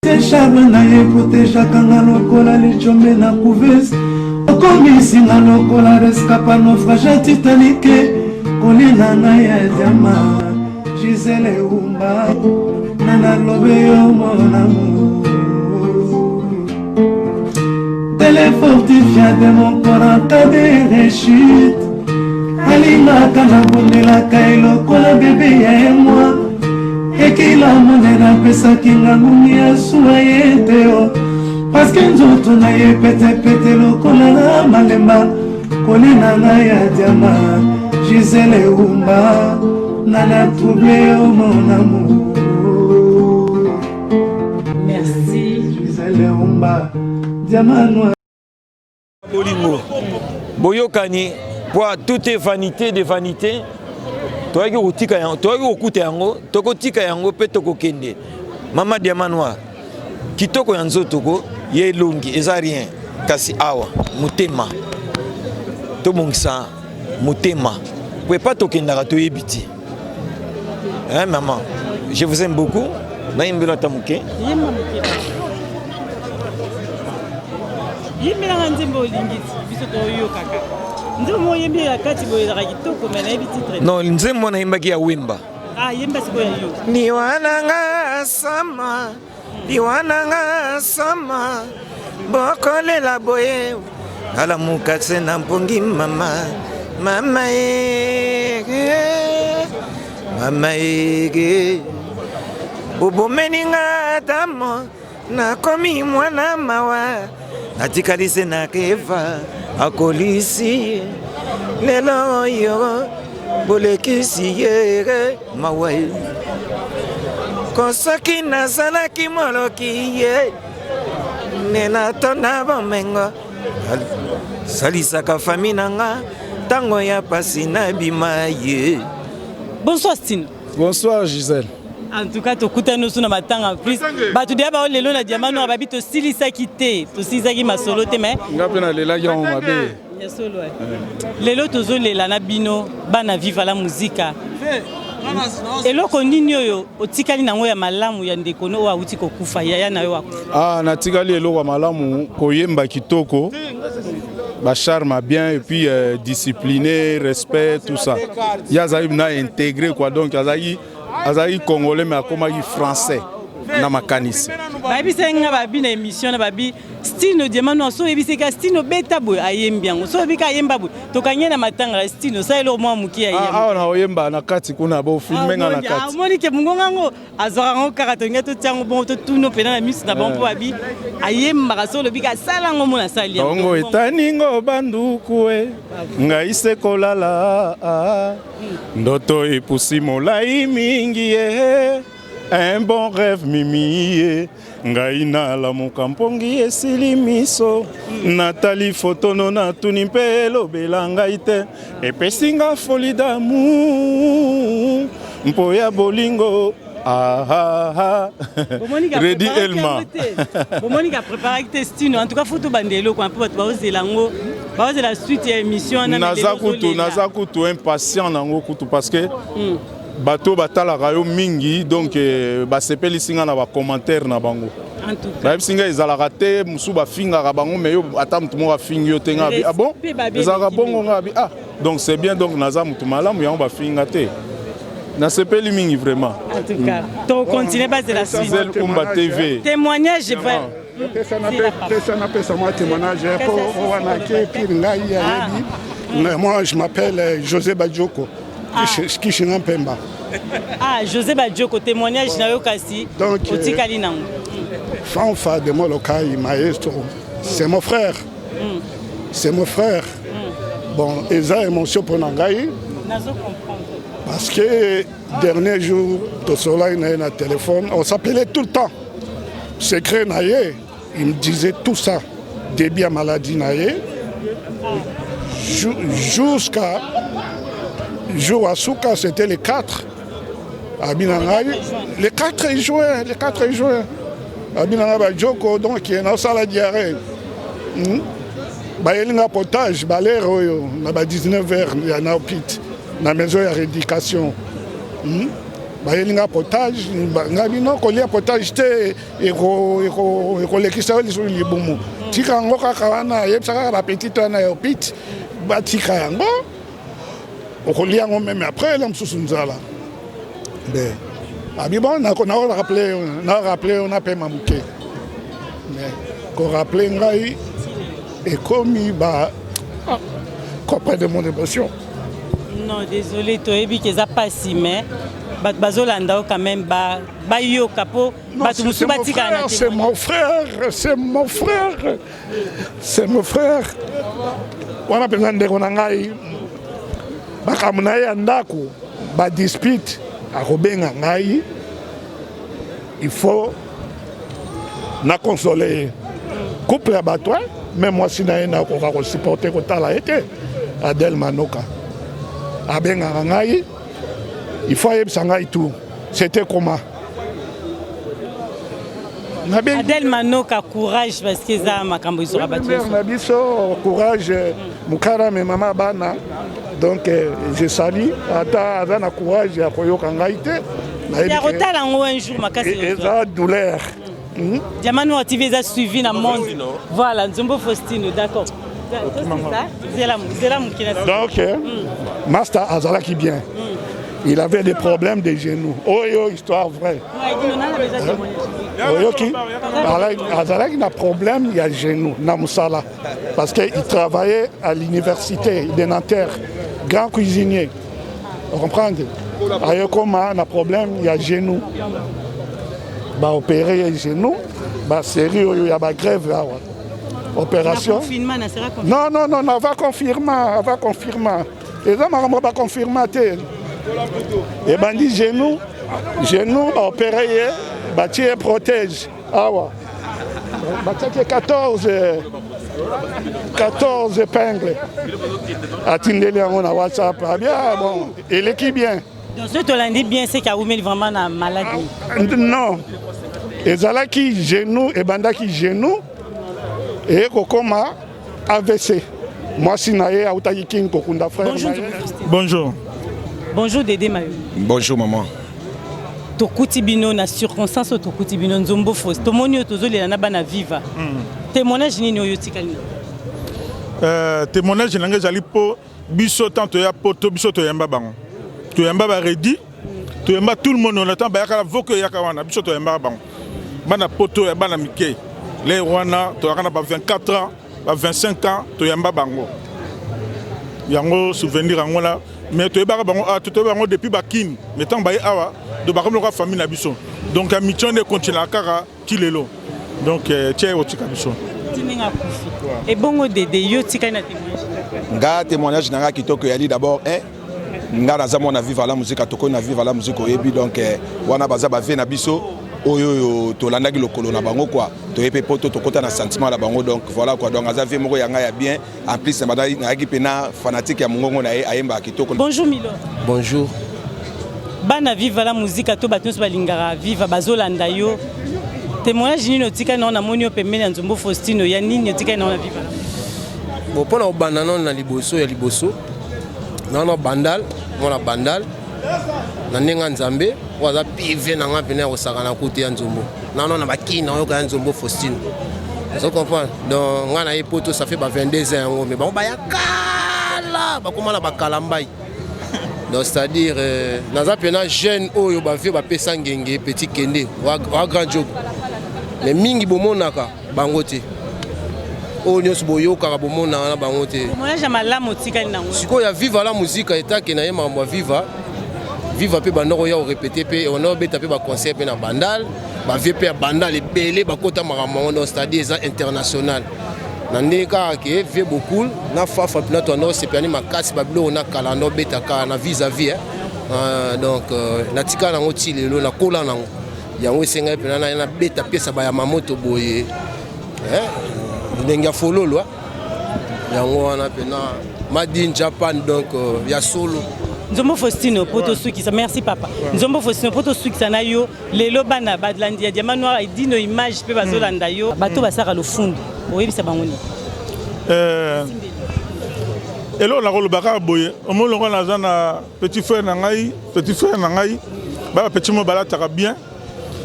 Charme na ye protejaka nga lokola lijombe na couveuse, okomisi nga lokola rescapa naufrage ya Titanic, kolina na ya diama Gisele Umba na nalobe yo mon amour, tele fortifia de mon corps en cas de rechute, alingaka nabondelaka ye lokola bebe ya ye mwa ekila monene apesaki nga ngungi ya suwa ye te o parceke nzoto na ye petepete lokola na malemba kolina na ya diama Gisele Umba na na trouble yo mon amour. Merci. Gisele Umba diama noir. Bolingo boyokani po tout est vanité de vanité. Toyaki kotika yango, toyaki kokuta yango, tokotika yango mpe tokokende. Mama Diamant Noir, kitoko ya nzoto ko ye elongi eza rien, kasi awa motema, tobongisa motema po epa tokendaka toyebi te. Hein, maman, je vous aime beaucoup. Nayembela ata moke. Yembelanga nzembo olingi, biso toyokaka nzembo moko oyembi ya kati boye ezalaka kitoko, mais nayebi titre. Non, nzembo wana nayembaki ya Wemba. Ah, yemba sikoyo ya yo. Liwa nanga sama, liwa nanga sama, bokolela boye alamuka se na mpongi mama, mama ye, mama ye, obomeli nga tamo, nakomi mwana mawa, natikali se na keva akolisi lelo oyo bolekisi ye mawa ye. Ko soki nazalaki moloki ye nde natonda bomengo, salisaka fami na nga ntango ya pasi nabima ye. Bonsoir Stine. Bonsoir Gisèle. En tout cas, tokutani osu na matanga en plus. Bato deya bao lelo na Diamant Noir babi tosilisaki te, tosilisaki masolo te mais nga mpe nalelaki yango mabe. Ya solo. Lelo tozolela na bino bana Viva la Musica. Eloko nini oyo otikali nango ya malamu ya ndeko no oyo awuti kokufa, yaya na yo akufa? Ah, natikali eloko ya malamu, koyemba kitoko, ba charme bien et puis discipliné, respect, tout ça. Ye azali na intégré quoi, donc azali congolais mais akomaki français na makanisi. Bayebisaki nga babi na émission na babi Stino Diamant Noir, so oyebisaki ka Stino beta boye ayembi yango, so oyebi ka ayemba boye tokangi ye na matanga ya Stino, sala eloko mwa moke ya yemba. Awa na oyemba na kati kuna bo filme nga na kati. Omoni ke mongongo yango azwaka yango kaka, tolingi totia yango bongo totuna mpena na miso na bango mpo babi ayembaka, so olobi ka asala yango mona asali yango. Tongo etaningo banduku e ngai se kolala, ndoto epusi molai mingi ye, un bon rêve mimi ye, ngai nalamuka mpongi esili miso, natali foto no natuni mpe elobela ngai te, epesi nga folie d'amour mpo ya bolingo. Ah, ah, ah. Redi Elma. Bomoni ka préparaki te Stino. En tout cas, faut tobanda eloko mpo bato baozela yango, baozela suite ya émission wana. Naza kutu impatient nango kutu parce que bato batalaka yo mingi, donc basepelisi nga na ba commentaire na bango. Bayebisi nga ezalaka te, mosusu bafingaka bango, mais yo ata motu moko afingi yo te, nga abi ah bon, ezalaka bongo, nga abi ah donc c'est bien, donc naza motu malamu yango bafinga te. Nasepeli mingi vraiment. En tout cas, to continuer base la suite. Gisèle Umba TV. Témoignage vrai. Pesa napesa mwa témoignage po wana ke pire ngai ayebi. Moi je m'appelle José Badjoko. Kishinga Mpemba. Ah, José Badjoko, témoignage na yo kasi otikali nango. Fanfa de Molokai maestro, c'est mon frère. C'est mon frère. Bon, eza émotion pour ngai. Nazo comprendre. Parce que dernier jour, tosolaki na ye na téléphone, on s'appelait tout le temps. Secret na ye, il me disait tout ça. Début à maladie na ye, jusqu'à jour à Souka, c'était le 4. Abinangai, le 4 juin, le 4 juin. Abinanga Badjoko, donc il y a la diarrhée. Bayelinga potage, balère oyo, na ba 19 heures, il y a na hôpital, na maison ya rééducation. Bayeli nga potage, nga bino kolia potage te, ekolekisa yo lisusu libumu. Tika yango kaka wana, yebisa kaka ba petite wana ya opite batika yango, okolia yango meme après la mosusu nzala. Be abi bon, nako rappeler yo, na rappeler yo napema moke. Mais ko rappeler ngai ekomi ba comprendre mon émotion. Non, désolé, toyebi ke eza pasi, mais bato bazolanda yo quand même, bayoka mpo bato mosusu batikala na C'est mon frère, c'est mon frère, c'est mon frère. Wana mpenza ndeko na ngai, makambo na ye ya ndako, badispute, akobenga ngai, il faut na console ye. Couple ya bato, me mwasi na ye nakoka kosupporte kotala ye te. Adel Manoka abengaka ngai, il faut ayebisa ngai tout, c'était comment. Adel Manoka, courage, parce que eza makambo ezwaka bato nyonso. Na biso courage, mokara me mama bana. Donc je salue, ata aza na courage ya koyoka ngai te, ya kotala yango un jour makasi. Eza douleur. Diamant Noir TV eza suivi na monde. Voilà, Nzombo Faustino, d'accord. Donc, Master azalaki bien. Il avait des problèmes de genoux. Oyo histoire vraie. Oyoki azalaki na problème ya genou na mosala, parce que il travaillait à l'université de Nanterre, grand cuisinier. Comprendre? Ayokoma na problème ya genou. Ba opérer ye genou, ba série oyo ya ba grève awa. Opération. Non, non, non, non, va confirmer, va confirmer. Eza makambo ba confirmer te. Ebandi genou, genou ba opérer ye, batie ye protège awa. Batiaki 14 épingles. Atindeli yango na WhatsApp. Ah bien, bon, eleki bien. Donc soki tolandi bien, c'est qu'awumeli vraiment na maladie. Non. Ezalaki genou, ebandaki genou eye kokoma AVC. Mwasi na ye autaki King kokunda frère. Bonjour. Bonjour. Bonjour Dédé Mayo. Bonjour maman. Tokuti bino na circonstance oyo, tokuti bino Nzombo Fos, tomoni oyo tozolela na bana Viva. Témoignage nini oyo otikali na? Témoignage na ngai ezali mpo biso tant toya poto, biso toyamba bango, toyamba baredi, toyamba tout le monde. On attend bayaka na voke eyaka wana, biso toyambaka bango, bana poto ya bana mike lere wana, toyaka na ba 24 ans, ba 25 ans, toyamba bango. Yango souvenir yango wana. Mais toyebaka bango, toyeba bango depuis bakini, mais ntango baye awa, donc bakomi lokola famille na biso. Donc amitié nde continuaka kaka ti lelo. Donc tia otika biso. Ti ndenge akufi. Ebongo Dede, yo tikali na témoignage? Nga témoignage na nga kitoko eyali d'abord un, nga naza mwana Viva la Musique, tokoi na Viva la Musique, oyebi. Donc wana baza bave na biso oyo oyo tolandaki lokolo na bango quoi. Toye mpe poto, tokɔta na sentiment na bango. Donc voilà quoi, donc aza vie moko ya ngai ya bien. En plus nayaki mpe na fanatique ya mongongo na ye, ayembaka kitoko. Bonjour Milo. Bonjour. Bana Viva la Musique to bato nyonso balingaka Viva bazolanda yo. Témoignage nini otikali nango? Namoni yo pembeni ya Nzombo Faustino, ya nini otikali nango na Viva? Bon, mpona kobanda nano na liboso ya liboso, nano Bandal, mwana Bandal na ndenge ya Nzambe oyo aza pive na nga mpena ya kosakana kutu ya Nzombo, nano na bakini na oyoka ya Nzombo Faustino, ozo comprendre. Donc nga na ye poto, ça fait ba 22 ans yango, mais bango baya kala, bakóma na bakalambai. Donc c'est-à-dire naza mpena jeune oyo bavie bapesa ngenge petit kende wa grand job, mais mingi bomonaka bango te, oyo nyonso boyokaka bomonaka na bango te. Témoignage ya malamu otikali nango? Sikoyo ya Viva la Musique, etake na ye makambo ya Viva Viva mpe bandoko ya korépéter mpe ona obeta mpe baconcert mpe na Bandal, bavie mpe ya Bandal ebele bakota makambo yango. Donc c'est-à-dire eza international na ndenge kaka ke vie bokul na fafa mpena to anda osepelani makasi, babiloko na kala anda obeta kaka na vis-à-vis. Donc natikala nango ti lelo, nakola nango. Yango esengai mpena nabeta piesa bayama moto boye, ndenge ya fololo yango wana mpena made in Japan. Donc ya solo. Nzombo Faustino, po tosukisa, merci papa. Nzombo Faustino, po tosukisa na yo, lelo bana balandi ya Diamant Noir edino image mpe bazolanda yo, bato basalaka lofundu, oyebisa bango nini? Eloko nakoloba kaka boye, omoni, lokola naza na petit frère na ngai, petit frère na ngai. Ba bapeti mo balataka bien,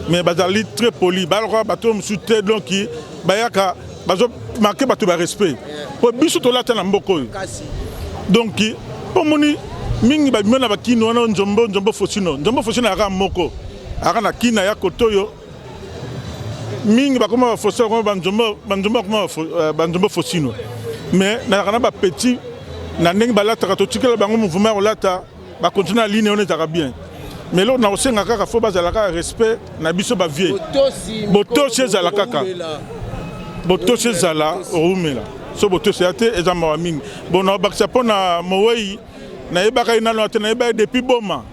mais bazali très poli, balokola bato mosusu te. Donc bayaka bazo marquer bato ba respect, po biso tolata na mboka oyo. Donc mpo moni mingi babima na bakini wana, Nzombo, Nzombo Fosino, Nzombo Fosino ayaka moko, ayaka na kini, aya kote oyo mingi bakoma bafosino, bakoma banzombo, banzombo bakoma banzombo Fosino. Mais nazalaka na bapeti na ndenge balataka, totikela bango mouvement ya kolata, bakontinue na ligne wana, ezalaka bien. Mais eloko na kosenga kaka, faut bazala kaka respect na biso bavieux, botosi ezala kaka, botosi ezala, oumela so botosi ya te, eza mawa mingi. Bon, na bakisa mpo na mowei, nayebaka ye nano te, nayeba ye depuis Boma,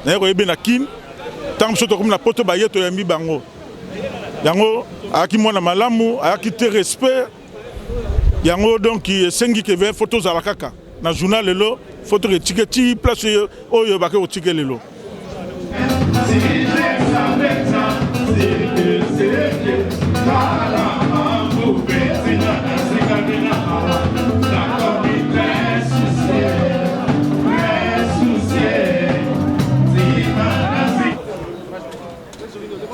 naye koyebi na Kine. Ntango biso tokomi na Poto, baye toyambi bango. Yango ayaki mwana malamu, ayaki te respect yango. Donc esengi ke faut tozala kaka na journal lelo, faut toketike ti place oyo bake kotike lelo.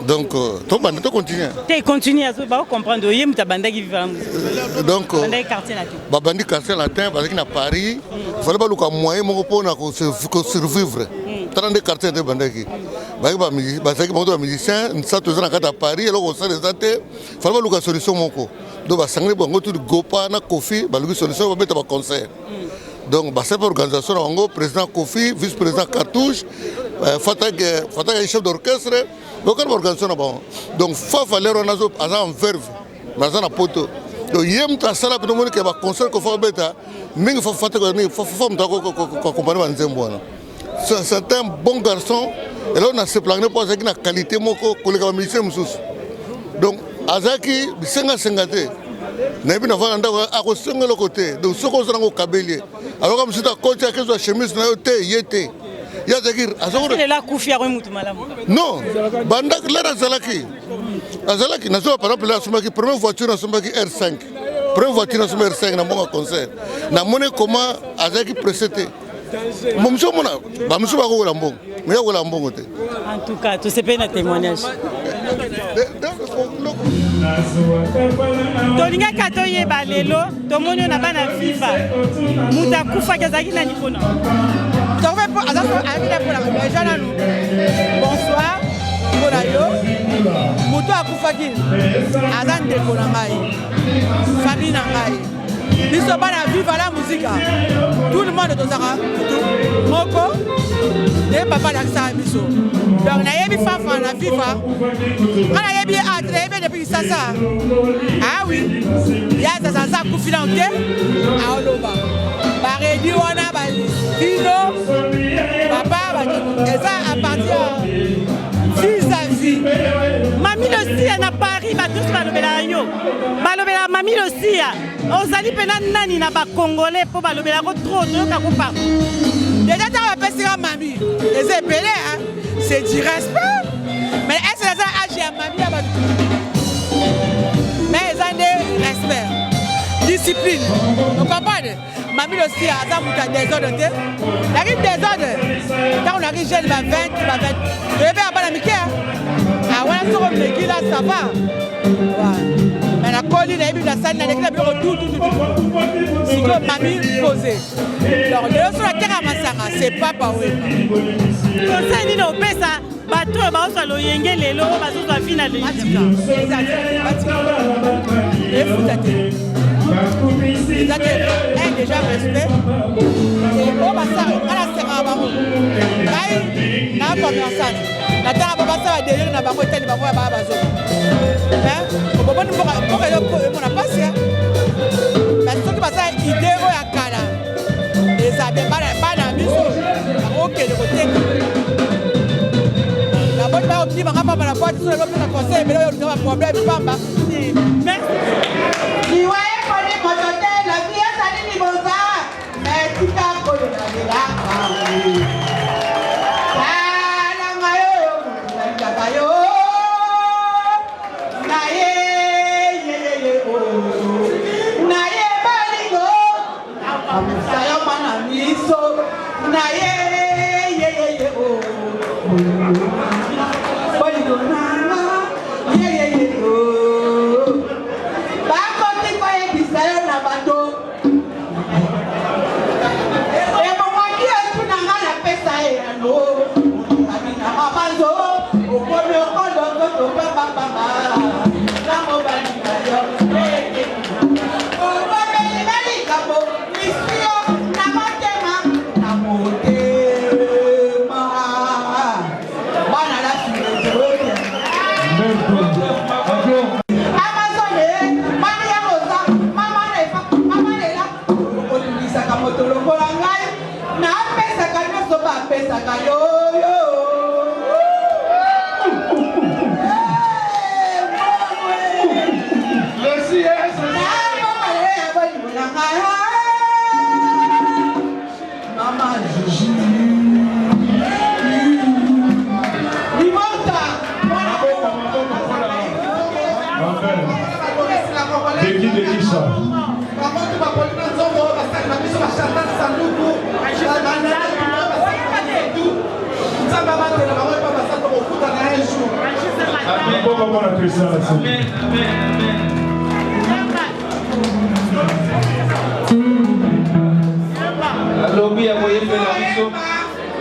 Donc tobanda, tocontinue. Te, continue, baocomprendre oye moto abandaki Viva. Donc bandaki Quartier Latin. Babandi Quartier Latin, bazalaki na Paris, fallait baluka moyen moko mpona kosurvivre. Tala nde Quartier Latin ebandaki, bazalaki bango to bamusicien misato eza na kati ya Paris, eloko kosala eza te, fallait baluka solution moko. Donc basangani bango tu, Gopa na Kofi, baluki solution, babeta baconcert. Donc basali mpe organisation na bango: président Kofi, vice président Cartouche, Fataki, Fataki chef d'orchestre. Bakana baorganisation na bango. Donc Fafa lero wana aza en verve, mais aza na Poto. Donc ye moto asala mpe tomoni ke baconcert Kofi abeta mingi, Fafa moto akoaccompagne banzembo wana. C'est un bon garçon. Eloko nasepelaka nde mpo azalaki na qualité moko koleka bamusicien mosusu. Donc azalaki bisengasenga te. Nayebi na vanda ndako, akosenga eloko te. Donc soki oza nango, okabeli ye. Aloka mosusu akoti, akezwa chemise na yo te, ye te, ye azalaki. Lelo akufi, akomi mutu malamu? Non, banda lere azalaki nazoba. Par exemple, asombaki première voiture, asombaki R5, première voiture asomba R5 na mbongo ya concert. Namoni comment azalaki pressé te. Mosusu omona bamosusu bakokola mbongo, mais yakokola mbongo te. En tout cas, tosepeli na témoignage. Tolingaka toyeba, lelo tomoni oyo na bana Viva, moto akufaki azalaki nani mpona? Azalaki na mpona deja nanu. Bonsoir mpona yo. Moto akufaki aza ndeko na ngai, famille na ngai. Biso bana Viva la Musica, tout le monde tozalaka mutu moko nde papa alakisaka biso. Donc nayebi Fafa na Viva, nga nayebi ye ate, nayebi ye depuis Kisasa. Ah oui, ye azaza aza akufi nano te, aoloba baredi wana babino papa eza à partir vis-à-vis. Mami Losia na Paris, bato nyonso balobelaka yo, balobelaka Mami Losia. Ozali mpena nani na bacongolais mpo balobelako trop, toyokako partout? Déjà ntango bapesika mami eza ebele, c'est du respect. Mais est ce naza age ya mami ya bato? Mais eza nde respect, discipline, ocomprendre. Mami Losia aza moto ya désordre te. Naki désordre ntango naki jeune, ba 20, ba 20, toyebi ya bana mike wana. Soko omeki la, ça va. Mais nakoli, nayebi, nasali, naleki na biloko tutututu. Sikoyo mami posé. Donc lelo so nateka masanga, c'est Papa Wemba. Conseil nini opesa bato oyo bazozwa loyenge lelo, oyo bazozwa vi na? Efuta te, eza te. Un, déjà respect. Oyo basala, nga nasengaka bango, ngai na commerçante, natanga bo basala délire na bango, etali bango ya baa bazoba. Mais obomoni mboka emona mpasi. Mais soki basala idée oyo ya kala, eza bien. Bana biso bakokende koteka, naboni bakokimanga pamba na boîte. So lelo mpesa conseil ebele oyo oluka baproblème pamba. Liwa eponi moto te, lobi ezali liboza, mais tika kolela. Talanga yo, moto nalingaka yo na ye yeyeye na ye balingo amusa yo mwana miso na ye yeyeye. Amazone, Maria Rosa, Mama Eva, Mama Lela, olingisaka moto lokola ngai, napesaka nyonso bapesaka yo yo. Mama Gigi. Limota. Deki Dekisa. Bamoto bapoli na nzongo basali na biso bachantal sanduku nzambe abatela bango epa basali tokokutana un jour. Maboko mpona Christian Laseki. Alobi ya koyembela biso.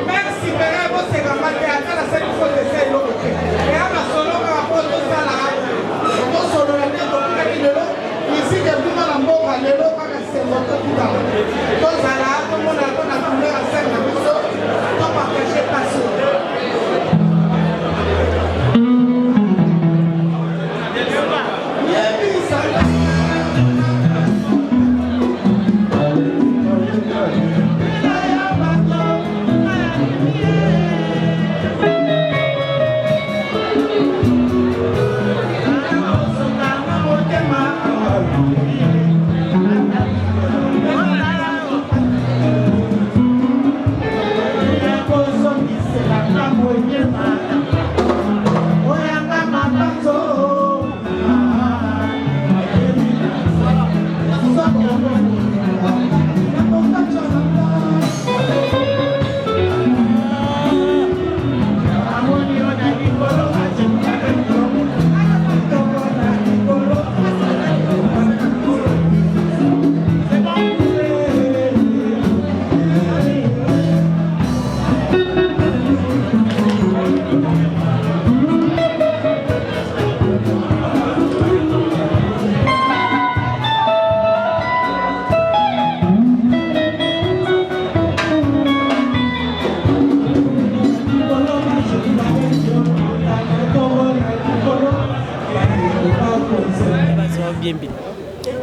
Merci pere boseka nga te ata nasali faute eza eloko te eya masolo kaka mpo tosala tosolola nde tokutaki lelo misike ebima na mboka lelo kaka esengo tokutana tozala tomona to na couleur ya sere na biso topartage pasi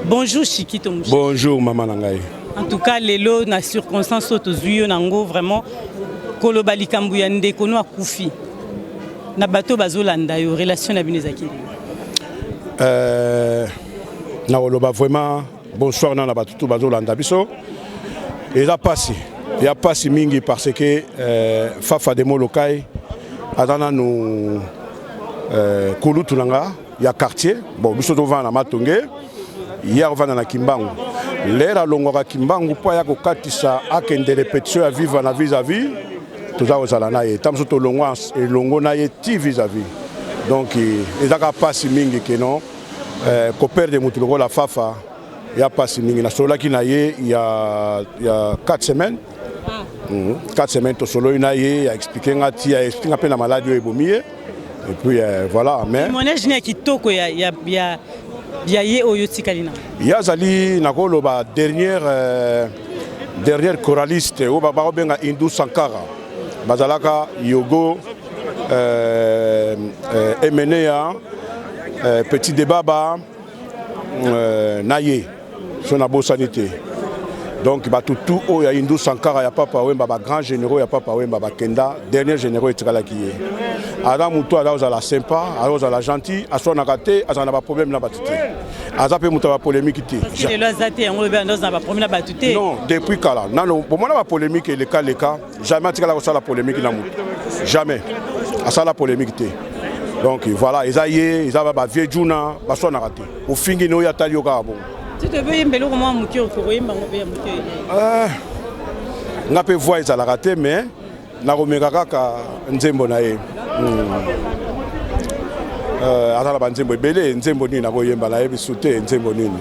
Bonjour Chikito Mouchi. Bonjour maman na ngai. En tout cas lelo na circonstance oyo tozwi yo nango vraiment koloba likambo ya ndeko no akufi na bato bazolanda yo relation na bino ezalaki ndenge? Euh, nakoloba vraiment bonsoir na na bato tout bazolanda biso eza mpasi ya mpasi mingi parce que euh, fafa de molokai aza nanu euh, kulutu na nga ya quartier bon biso tovanda na matonge ye akovanda na kimbangu lere alongwaka kimbangu mpo aya kokatisa akende repetition ya viva na vis à vis toza kozala na ye ntango mosusu tolongwa elongo na ye ti vis à vis donc ezaka mpasi mingi keno eh, koperdre motu lokola fafa ya mpasi mingi nasololaki na ye ya, ya 4 semaines 4 mm -hmm. semaines tosololi na ye ya explike nga ti ya explike nga mpe na maladi oyo ebomi ye et puis euh, voilà mais témoignage ya kitoko ya, ya, ya, ya ye oyo otikali na ye azali nakoloba dernière euh, dernière choraliste oyo bakobenga Indu Sankara bazalaka Yogo euh, euh, Emenea euh, Petit Debaba euh, na ye so nabosani te donc bato tout oyo ya Indu Sankara ya Papa Wemba ba grand généraux ya Papa Wemba bakenda dernier généraux etikalaki ye aza moto aza kozala sympa aza kozala gentil aswanaka te azala na baproblème na bato te aza mpe moto ya bapolémique te lelo aza te yango lobi aza na baproblème na bato te non depuis kala nano bomona bapolémique eleka leka jamais atikala kosala polémique na moto jamais asala polémique te donc voilà eza ye eza bavieux juna baswanaka te ofingi ne oyo atali yo kaka bongo toyemba eloko mwa moke okoyemba yango mpe ya moke eh, nga mpe voix ezalaka te mais nakomeka kaka nzembo na ye hmm. eh, aza na banzembo ebele nzembo nini nakoyemba nayebi su te nzembo nini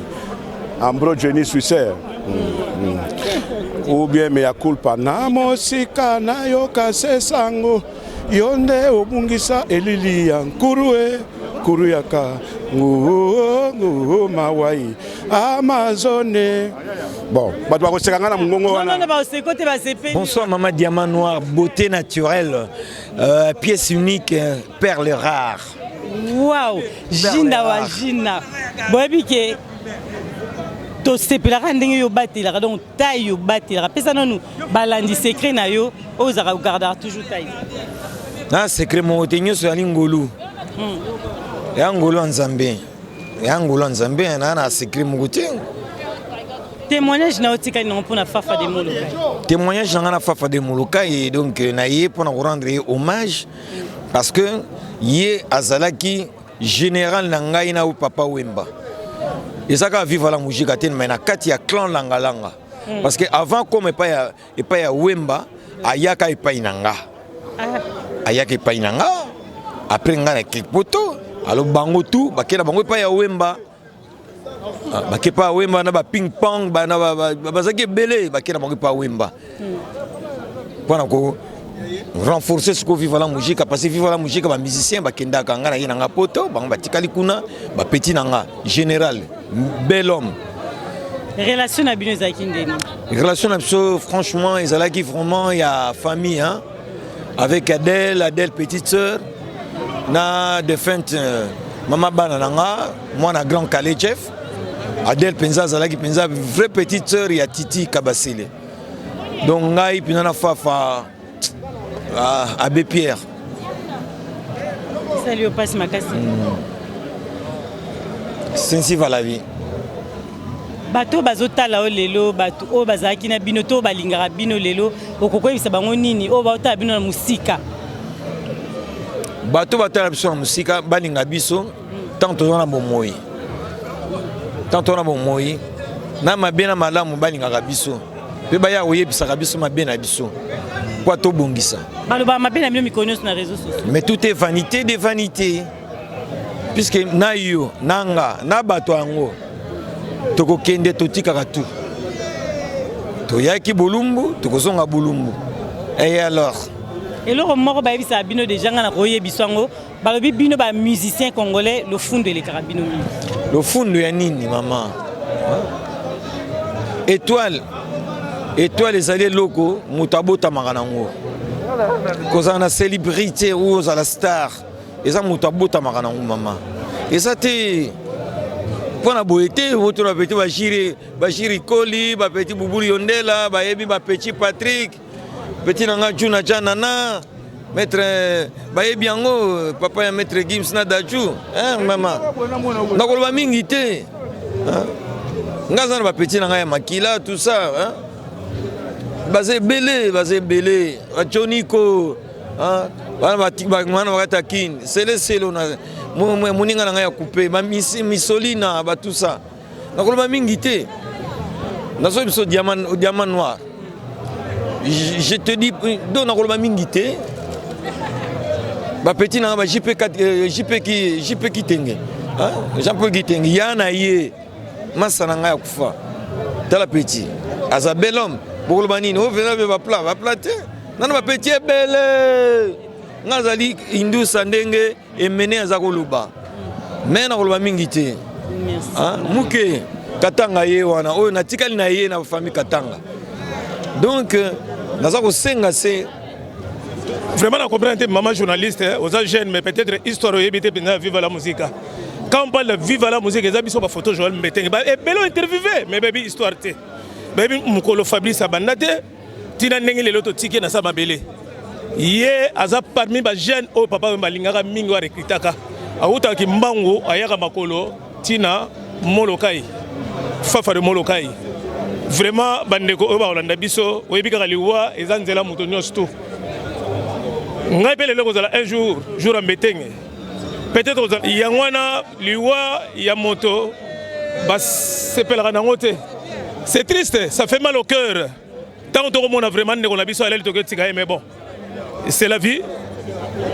ambro jenny suisser hmm, hmm. ou bien mea culpa na mosika nayoka se sango Yo nde obungisa elili ya nkuru e nkuru yaka nguo nguo mawai amazone bon bato bakoseka ngai na mongongo wana bonsoir mama diamant noir beauté naturelle euh, pièce unique perle rare. Wow, Jinda wa Jinda. Boyebi ke tosepelaka ndenge yo obatelaka donc taille obatelaka pesa nanu balandi secret na yo oyo ozalaka ogardaka toujours taille. Na secret moko te, nyonso ezali ngolu. Ya ngolu ya Nzambe, ya ngolu ya Nzambe, na secret moko te. Témoignage na yo otikali nango mpona Fafa de Molokai? Témoignage na nga na Fafa de Molokai, donc na ye mpona korendre ye hommage parce que ye azalaki général na ngai na Papa Wemba. Eza kaka Viva la Musica te, mais na kati ya clan Langalanga. Parce que avant comme epai ya Wemba, ayaka epai na nga. Ayaka epai na nga, après nga na poto, alors bango tout bakenda bango epai ya Wemba. Ah, bake pa Wemba na ba ping pong bana bazalaki ebele, bake na bango epa Wemba mpona ko renforcer sikoyo Viva la Musica, parce que Viva la Musica, bamusicien bakendaka, nga na ye na nga poto, bango batikali kuna bapeti na nga général, bel homme. Relation na bino ezalaki ndeni? Relation na biso, franchement, ezalaki vraiment ya famille, hein? Avec Adèle, Adèle petite sœur na défunte mama bana na nga, mwana grand Calais Chef. Adèle mpenza azalaki mpenza vraie petite sœur ya Titi Kabasele. Donc ngai mpenza na Fafa, ah, abbé Pierre. Esali yo mpasi makasi. Sensi va la vie. Bato oyo bazotala oyo lelo, bato oyo bazalaki na bino to oyo balingaka bino lelo, okokoyebisa bango nini, oyo baotala bino na mosika? Bato batala biso na mosika, balinga biso ntango toza na bomoi. Ntango toza na bomoi, na mabe na malamu, balingaka biso mpe baya koyebisaka biso mabe na biso mpo tobongisa. Balobaka mabe na bino mikolo nyonso na réseau sociaux. Mais tout est vanité de vanité, puisque na yo na nga na bato yango tokokende, totikaka tout. Toyaki bolumbu, tokozonga bolumbu. Et alors? Eloko moko bayebisaka bino déjà, nga na koyebisa yango, balobi bino bamusicien congolais, lofundu elekaka bino mingi. Lofundu ya nini, mama? Étoile, étoile ezali eloko moto abotamaka nango. Kozala na célébrité ou ozala star, eza moto abotamaka nango, mama. Eza te mpo na boye te. Otuna bapeti bashiri, bashiri koli, bapeti Bubulu Yondela, bayebi bapeti Patrick, petit na nga Juna Janana, maître, bayebi yango, papa ya maître Gims na Daju, hein, mama. Nakoloba mingi te, hein? Nga aza na bapeti na ngai ya makila, tout ça, hein? Baza ebele, baza ebele, bajoniko bana bakati ya Kine, seleselo na moninga na ngai ya coupe misolina batusa. Nakoloba mingi te, nazoyi biso diamant, diamant noir, je te dis. Donc nakoloba mingi te. Bapeti na nga ba JP, JP, JP Kitenge, Jean Paul Kitenge, ya na ye masa na ngai ya kufa. Tala petit, aza bel homme. Bokoloba nini? Ovena mpe bapla bapla te nano, bapeti ebele. Nga azali indusa ndenge emene aza koloba, me nakoloba mingi te. Muke Katanga ye wana oyo natikali na ye na famille Katanga. Donc naza kosenga se Vraiment na comprendre te, maman journaliste, oza jeune, mais peut-être histoire oyebi te mpenza. Viva la Musica, quand on parle de Viva la Musique, eza biso bafoto Joel Mbetenge ebele interviewé, mais bayebi histoire te. Bayebi mokolo Fabrice abanda te, ntina ndenge lelo totiki na sa mabele. Ye aza parmi bajeune oyo papa oyo balingaka mingi, oyo arecrutaka. Awutaka mbangu, ayaka makolo ntina Molokai. Fafa de Molokai, vraiment bandeko oyo bakolanda biso, oyebi kaka liwa eza nzela moto nyonso tu. Ngai mpe lelo kozala un jour, jour ya Mbetenge peut-être kozala yango wana. Liwa ya moto basepelaka nango te. C'est triste, ça fait mal au cœur ntango tokomona vraiment ndeko na biso aleli, tokotika ye. Mais bon, c'est la vie.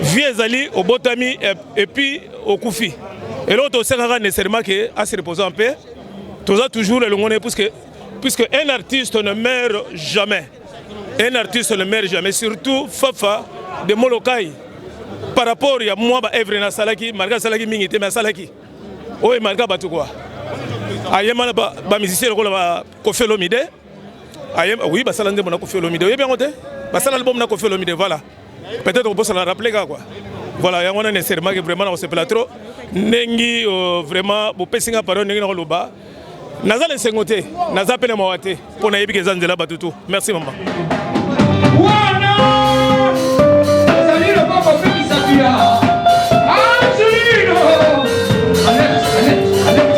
Vie ezali obotami et puis okufi. Eloko tosengaka nécessairement ke ase reposer en paix. Toza toujours elongo na ye, puisque un artiste ne meurt jamais, un artiste ne meurt jamais, surtout Fafa de Molokai. Par rapport ya mwa baœuvre na asalaki, malgré asalaki mingi te, mais asalaki oyo emarka bato kua. Ayemba na bamusicien lokola ba Koffi Olomide. Ayemba, oui, basala nzembo na Koffi Olomide. Oyebi yango te? Basala album na Koffi Olomide. Voilà, peut-être okobosana, rappeler kaka quoi. Voilà, yango wana nécessairement que vraiment nakosepela trop ndenge vraiment bopesi nga parole ndenge nakoloba. Naza na esengo te, naza mpe na mawa te, mpo nayebi ke eza nzela bato tu. Merci mama. Wana ezali loboko mpe misapi ya Angelino. Alex, Alex, Alex.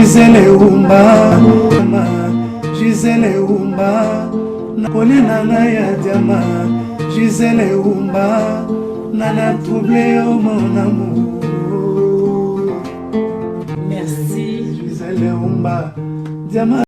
Gisele Umba, Gisele Umba, nakoli na ngai ya diama. Gisele Umba, nana trouble yo mon amour. Merci. Gisele Umba, diama.